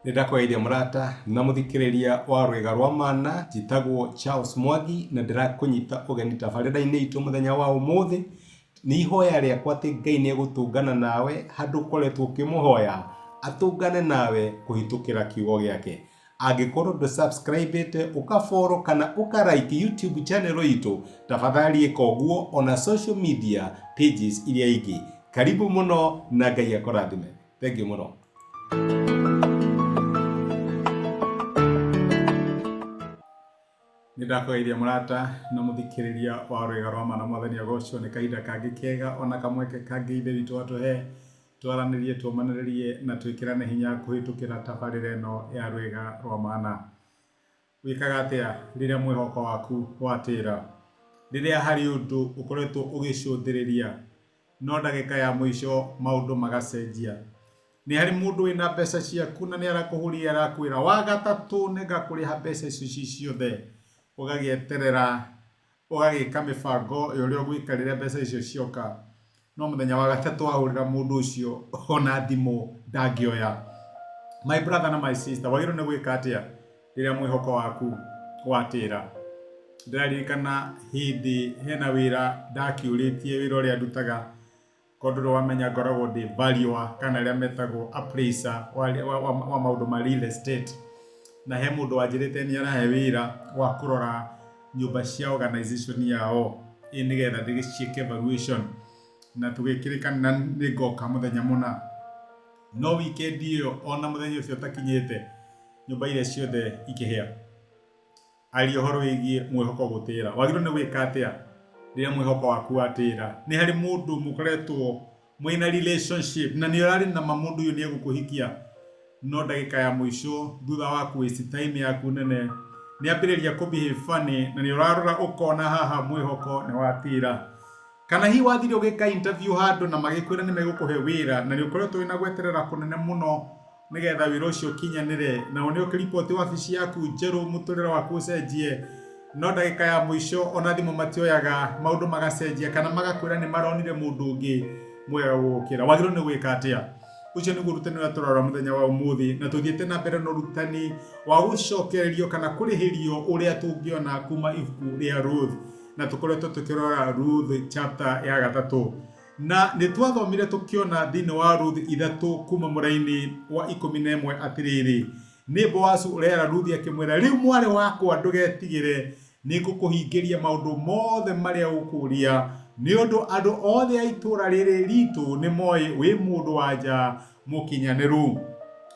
Nĩ ndakũgeithia mũrata na mũthikĩrĩria wa Rwĩga rwa Mana, njĩtagwo Charles Mwangi na ndĩrakũnyita ũgeni tabarĩra-inĩ itũ mũthenya wa ũmũthĩ. Nĩ ihoya rĩakwa atĩ Ngai nĩ egũtũngana nawe handũ ũkoretwo ũkĩmũhoya, atũngane nawe kũhĩtũkĩra kiugo gĩake. Angĩkorwo ndũ subscribe ĩte, ũka follow kana ũka like YouTube channel itũ, tafadhali ĩka ũguo ona social media pages iria ingĩ. Karibu mũno na Ngai akũrathime. Thank you mũno. Nĩ ndakũgeithia mũrata na mũthikĩrĩria wa Rwĩga rwa Ma na Mwathani agocwo nĩ kahinda kangĩ kega ona kamweke kangĩ Ithe witũ atũhe twaranĩrie, tũmanĩrĩrie na twĩkĩrane hinya kũhĩtũkĩra tabarĩra ĩno ya Rwĩga rwa Mana. Wĩkaga atĩa rĩrĩa mwĩhoko waku watĩra? Rĩrĩa harĩ ũndũ ũkoretwo ũgĩcũthĩrĩria no ndagĩka ya mũico maũndũ magacenjia. Nĩ harĩ mũndũ wĩna mbeca ciaku na nĩ arakũhũrĩire arakwĩra wagatatũ nĩngakũrĩha mbeca icio ci ciothe. Ũgagĩeterera ũgagĩka mĩbango ya ũrĩa ũgwĩka rĩrĩa mbeca icio cioka, no mũthenya wa gatatũ wahũrĩra mũndũ ũcio ona thimũ ndangĩoya. My brother na my sister, wagĩrĩirwo nĩ gwĩka atĩa rĩrĩa mwĩhoko waku watĩra? Ndĩraririkana hĩndĩ hena wĩra ndakĩũrĩtie wĩra ũrĩa ndutaga Korwo ndũrĩ wamenya ngoragwo ndĩ valuer kana arĩa metagwo appraiser wa, wa, wa, wa maũndũ ma real estate. Na he mũndũ wanjĩrĩte nĩ arahe wĩra wa kũrora nyũmba cia organization yao ĩ nĩgetha ndĩgĩciĩke valuation na tũgĩkĩrĩkanĩra nĩ ngoka mũthenya mũna. No weekend ĩyo ona mũthenya ũcio ũtakinyĩte nyũmba iria ciothe ikĩhĩa. Aria ũhoro wĩgiĩ mwĩhoko gũtĩra. Wagĩrĩirwo nĩ gwĩka atĩa rĩrĩa mwĩhoko waku watĩra? Nĩ harĩ mũndũ mũkoretwo mwĩna relationship na nĩ ũrarĩ na ma mũndũ ũyũ nĩ egũkũhikia, no ndagĩka ya mũico thutha wa kũ waste time yaku nene nĩ ambĩrĩria kũ behave funny na nĩ ũrarora ũkona haha mwĩhoko nĩ watĩra. Kana hihi wathire ũgĩka interview handũ na magĩkwĩra nĩ megũkũhe wĩra na nĩ ũkoretwo wĩna gweterera kũnene mũno nĩgetha wĩra ũcio ũkinyanĩre na one ũkĩriboti wabici yaku njerũ mũtũrĩre waku ũcenjie no ndagĩka ya mũico ona thimũ matioyaga maũndũ magacenjia kana magakwĩra nĩ maronire mũndũ ũngĩ mwega gũgũkĩra. Wagĩrĩirwo nĩ gwĩka atĩa? Ũcio nĩguo ũrutani ũrĩa tũrarora mũthenya wa ũmũthĩ na tũthiĩte na mbere na ũrutani wa gũcokererio kana kũrĩhĩrio ũrĩa tũngĩona kuma ibuku rĩa Ruth na tũkoretwo tũkĩrora Ruth chapter ya gatatũ. Na nĩ twathomire tũkĩona thĩinĩ wa Ruth ithatũ kuma mũraini wa 11 atĩrĩrĩ, nĩ Boazu ũrera Ruthi akĩmwĩra, rĩu mwarĩ wakwa ndũgetigĩre, nĩ ngũkũhingĩria maũndũ mothe marĩa ũkũũria, nĩ ũndũ andũ othe a itũũra rĩrĩ ritũ nĩ moĩ wĩ mũndũ wa nja mũkinyanĩru.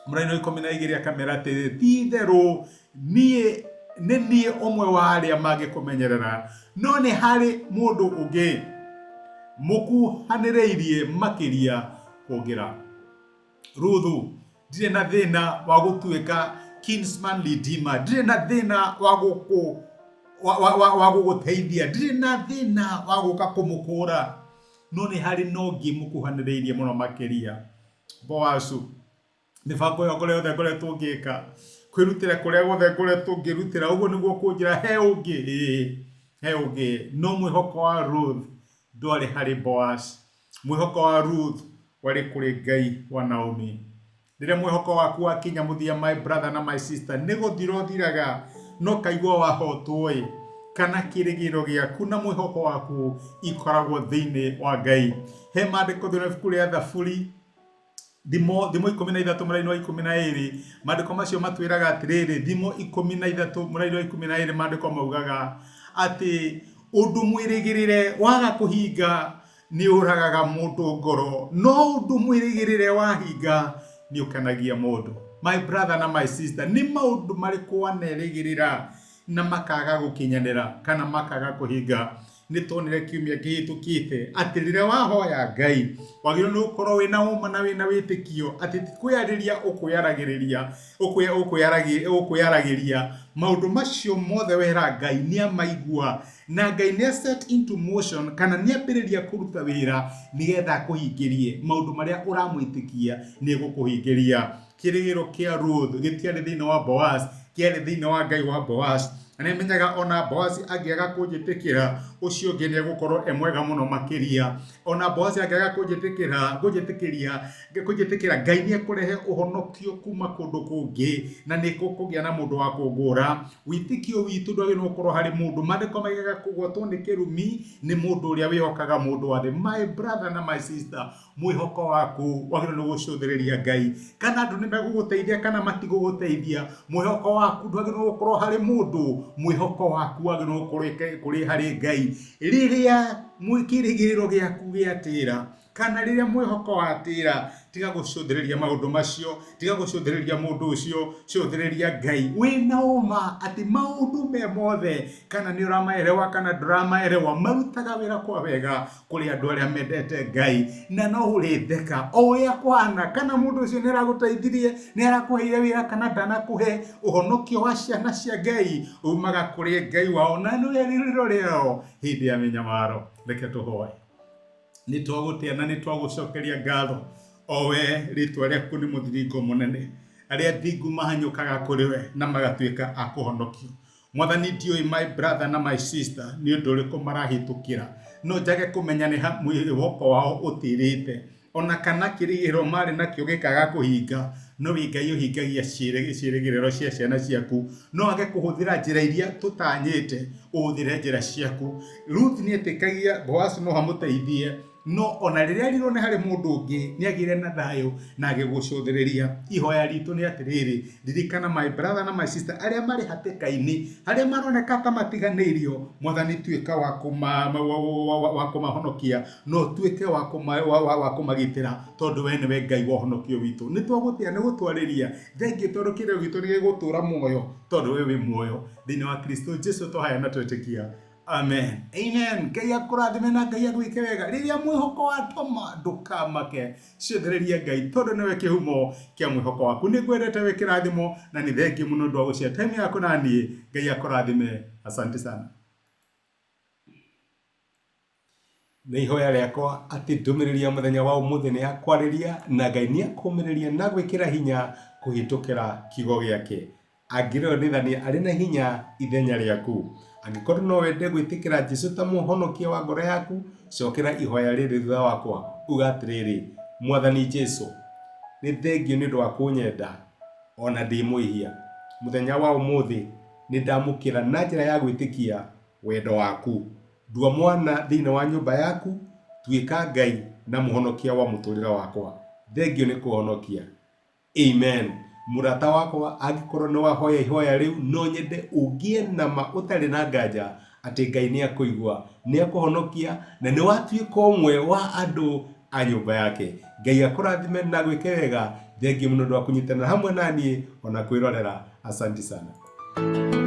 Mũraini wa 12 akamera atĩrĩ, ti itherũ niĩ nĩ niĩ ũmwe wa arĩa mangĩkũmenyerera, no nĩ harĩ mũndũ ũngĩ mũkuhanĩrĩirie makĩria kũngĩra. Ruthu, ndirĩ na thĩna wa gũtuĩka kinsman redeemer, ndirĩ na thĩna wa gũkũ wa, wa, wa, wa gũgũteithia, ndirĩ na thĩna wa gũka kũmũkũra, no nĩ harĩ na ũngĩ mũkuhanĩrĩirie mũno makĩria. Boazu, mĩbango ĩyo ngoro yothe ngoretwo ngĩka, kwĩrutĩra kũrĩa guothe ngoretwo ngĩrutĩra, ũguo nĩguo ũkũnjĩra he ũngĩ? Ĩĩ, he ũngĩ. No mwĩhoko wa Ruth ndwarĩ harĩ Boaz. Mwĩhoko wa Ruth warĩ kũrĩ Ngai wa Naomi. Rĩrĩa mwĩhoko waku wakinya mũthia my brother na my sister, nĩ gũthira ũthiraga na ũkaigua wahotwo ĩ, kana kĩrĩgĩrĩro gĩaku na mwĩhoko waku ikoragwo thĩinĩ wa Ngai. He maandĩko thĩinĩ wa ibuku rĩa Thaburi, Thimo, thimo 13 mũraini wa 12, maandĩko macio matwĩraga atĩrĩrĩ, thimo 13 mũraini wa 12 maandĩko maugaga atĩ ũndũ mwĩrĩgĩrĩre waga kũhinga nĩ ũragaga mũndũ ngoro, no ũndũ mwĩrĩgĩrĩre wahinga nĩ ũkenagia mũndũ. My brother na my sister, nĩ maũndũ marĩkũ wanerĩgĩrĩra na makaga gũkinyanĩra kana makaga kũhinga? Nĩ tuonire kiumia kĩhĩtũkĩte atĩ rĩrĩa wahoya Ngai wagĩrĩirwo nĩ gũkorwo wĩna ũma na wĩna wĩtĩkio atĩ ti kwĩyarĩria ũkwĩyaragĩrĩria ũkwĩyaragĩria maũndũ macio mothe wera Ngai nĩ amaigua na Ngai nĩ set into motion kana nĩ ambĩrĩria kũruta wĩra nĩgetha akũhingĩrie maũndũ marĩa ũramwĩtĩkia nĩ egũkũhingĩria. Kĩrĩgĩrĩro kĩa Ruth gĩtiarĩ thĩinĩ wa Boaz. Kĩarĩ thĩinĩ wa Ngai wa Boazi. Na nĩmenyaga ona Boazi angĩaga kũnjĩtĩkĩra, ũcio ũngĩ nĩegũkorwo e mwega mũno makĩria. Ona Boazi angĩaga kũnjĩtĩkĩra, kũnjĩtĩkĩria, kũnjĩtĩkĩra, Ngai nĩekũrehe ũhonokio kuma kũndũ kũngĩ, na nĩkũkũgĩa na mũndũ wa kũngũra. Wĩtĩkio witũ ndwagĩrĩirwo gũkorwo harĩ mũndũ. Maandĩko maigaga kũgwatwo nĩ kĩrumi nĩ mũndũ ũrĩa wĩhokaga mũndũ wa thĩ. My brother na my sister, mwĩhoko waku wagĩrĩirwo nĩ gũcũthĩrĩria Ngai. Kana andũ nĩ megũgũteithia kana matigũgũteithia, mwĩhoko waku ndwagĩrĩirwo gũkorwo harĩ mũndũ, mwĩhoko waku wagĩrĩirwo gũkorwo kũrĩ harĩ Ngai. Rĩrĩa kĩrĩgĩrĩro gĩaku gĩatĩra, kana rĩrĩa mwĩhoko watĩra, tiga gũcũthĩrĩria maũndũ macio, tiga gũcũthĩrĩria mũndũ ũcio, cũthĩrĩria Ngai. Wĩna ũma atĩ maũndũ me mothe, kana nĩ ũramaerewa kana ndũramaerewa, marutaga wĩra kwa wega kũrĩ andũ arĩa mendete Ngai. Na no ũrĩtheka o ũrĩa kũhana, kana mũndũ ũcio nĩ aragũteithirie, nĩ arakũheire wĩra kana ndanakũhe, ũhonokio wa ciana cia Ngai umaga kũrĩ Ngai wao na nĩwe rĩũrĩro rĩao hĩndĩ ya mĩnyamaro. Reke tũhoe. Nĩ twagũtĩa na nĩ twagũcokeria ngatho, o we rĩtwa rĩaku nĩ mũthiringo mũnene. Arĩa athingu mahanyũkaga kũrĩ we na magatuĩka a kũhonokio. Mwathani ndiũĩ my brother na my sister nĩ ũndũ ũrĩkũ marahĩtũkĩra, no njage kũmenya nĩ ha mwĩhoko wao ũtĩrĩte, ona kana kĩrĩgĩrĩro marĩ nakĩo gĩkaga kũhinga, no wĩ Ngai ũhingagia ciĩrĩgĩrĩro cia ciana ciaku. No wage kũhũthĩra njĩra iria tũtanyĩte, ũhũthĩre njĩra ciaku. Ruth nĩ etĩkagia Boazu no amũteithie, no ona rĩrĩa erirwo nĩ harĩ mũndũ ũngĩ, nĩ agĩire na thayũ na agĩgũcũthĩrĩria. Ihoya ritũ nĩ atĩrĩrĩ, ririkana my brother na my sister arĩa marĩ hatĩka-inĩ, arĩa maroneka ta matiganĩirio, Mwathani tuĩka wa kũmahonokia na ũtuĩke wa kũmagitĩra, tondũ we nĩwe Ngai wa ũhonokio witũ. Nĩ twagũtĩa, nĩ gũtwarĩria. Thengiũ tondũ kĩrĩro gitũ nĩ gĩgũtũra muoyo, tondũ we wĩ muoyo. Thĩinĩ wa Kristo Jesu twahoya na twetĩkia. Amen. Amen. Ngai akũrathime na Ngai agwĩke wega. Rĩrĩa mwĩhoko watoma ndũkamake. Cũthĩrĩria Ngai tondũ nĩwe kĩhumo kĩa mwĩhoko waku. Nĩ ngwendete wĩ kĩrathimo na nĩ thengiũ mũno ũndũ wa gũshare time yaku na niĩ. Ngai akũrathime. Asante sana. Nĩ ihoya rĩakwa atĩ ndũmĩrĩri ya mũthenya wa ũmũthĩ nĩ yakwarĩria na Ngai nĩ akũmĩrĩria na gwĩkĩra hinya kũhĩtũkĩra kiugo gĩake. Angĩrĩonithania arĩ na hinya ithenya rĩaku. Angĩkorwo no wende gwĩtĩkĩra Jesu ta mũhonokia wa ngoro yaku, cokera ihoya rĩrĩ thutha wakwa. Uga atĩrĩrĩ, Mwathani Jesu, nĩ thengiũ nĩ ũndũ wa kũnyenda o na ndĩ mwĩhia. Mũthenya wa ũmũthĩ nĩ ndamũkĩra na njĩra ya gwĩtĩkia wendo waku. Ndua mwana thĩinĩ wa nyũmba yaku, tuĩka Ngai na mũhonokia wa mũtũrĩre wakwa. Thengiũ nĩ kũhonokia. Amen. Mũrata wakwa, angĩkorwo nĩ wahoya ihoya rĩu, no nyende ũgĩe na ma ũtarĩ na nganja atĩ Ngai nĩ akũigua, nĩ akũhonokia na nĩ watuĩka ũmwe wa andũ a nyũmba yake. Ngai akũrathime na agwĩke wega. Thengiũ mũno ũndũ wa kũnyitanĩra hamwe na niĩ ona kwĩrorera. Asanti sana.